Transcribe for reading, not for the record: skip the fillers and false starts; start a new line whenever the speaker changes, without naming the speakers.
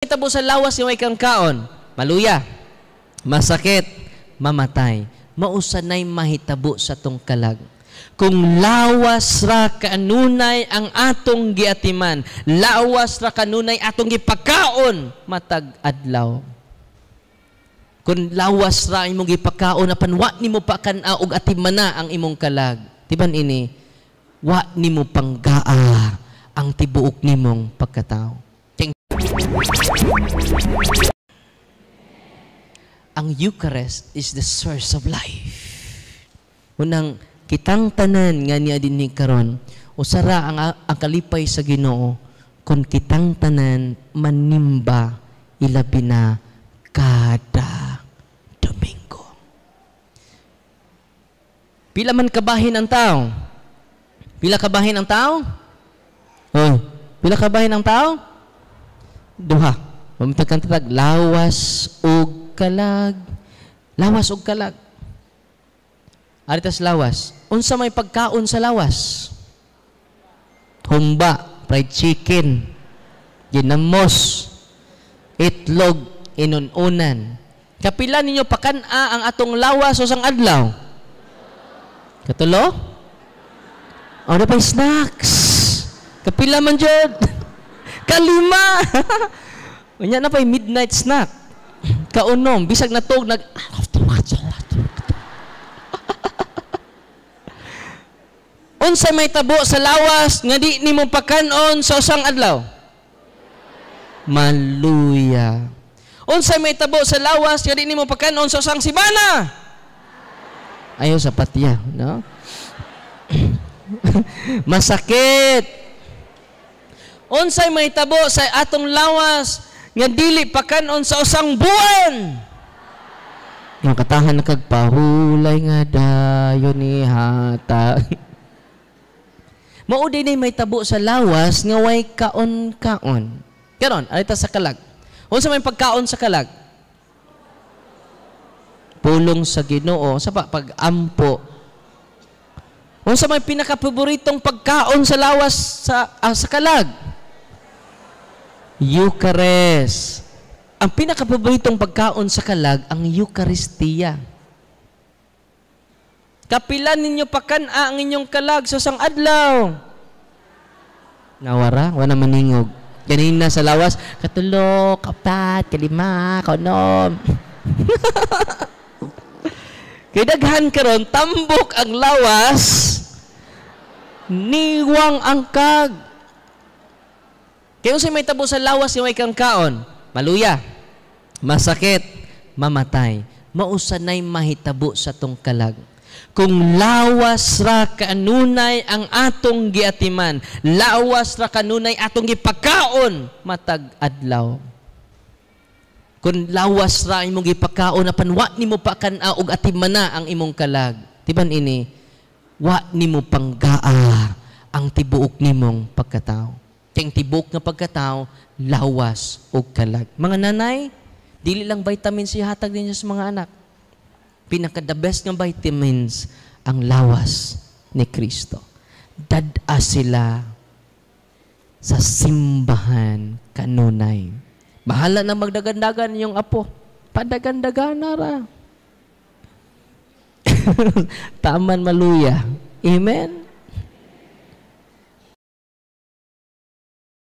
Tabo sa lawas yung ikang kaon? Maluya, masakit, mamatay. Mausanay mahitabo sa tong kalag. Kung lawas ra kanunay ang atong giatiman, lawas ra kanunay atong gipakaon matag adlaw. Kung lawas ra imong gipakaon apan wa nimo pakan-a og atimana ang imong kalag. Tiban ini, wa nimo panggaa ang tibuok nimong pagkatao. Ang Eucharist is the source of life. Unang kitang tanan nga niya dinhi karon, usara ang kalipay sa Ginoo kung kitang tanan manimba ilabi na kada Domingo. Pila man kabahin ang tao? Pila kabahin ang tao? Oh, pila kabahin ang tao? Duha. Mamitag kang tatag, lawas og kalag. Lawas og kalag. Aritas lawas. Unsa may pagkaon sa lawas? Humba, fried chicken, ginamos, itlog, inununan. Kapila ninyo pakan-a ang atong lawas o sang adlaw? Katulo? Ano pa snacks? Kapila man jud? Kalima. Unya na pa'y midnight snack. Kaunom, bisag natog nag unsa may tabo sa lawas nga di nimo pakanon sa usang adlaw? Maluya. Unsa may tabo sa lawas nga di nimo pakanon sa usang simana? Ayo sa patya, no? Masakit. Unsay may tabo sa atong lawas nga dili pakanon sa usang buwan? Nga katahan na kagpahulay nga dayon ni hata. Mao din may tabo sa lawas nga way kaon-kaon. Karon, arita sa kalag. Unsa may pagkaon sa kalag? Pulong sa Ginoo, sa pag-ampo. Unsa may pinakapaboritong pagkaon sa lawas sa kalag? Eucharist. Ang pinakapaboritong pagkaon sa kalag ang Eucharistia. Kapila ninyo pakan-a ang inyong kalag sa sang adlaw? Nawara, wala maningog. Ganina sa lawas, katulo, kapat, kalima, kaunom. Kay daghan karon tambok ang lawas, niwang ang kag. Kaya unsay may tabo sa lawas yung ikang kaon? Maluya, masakit, mamatay. Mausanay mahitabo sa tong kalag. Kung lawas ra kanunay ang atong giatiman, lawas ra kanunay atong gipakaon matag adlaw. Kung lawas ra imong gipakaon apan wa nimo pakan-a og atimana ang imong kalag. Tiban ini, wa nimo panggaa ang tibuok nimong pagkatao. Kay tibuok nga pagkatao, lawas og kalag. Mga nanay, dili lang vitamins ihatag ninyo sa mga anak. Pinaka the best nga vitamins ang lawas ni Kristo. Dad-a sila sa simbahan kanunay. Bahala na magdagandagan yung apo. Padagandagan na ra. Taman maluya. Amen?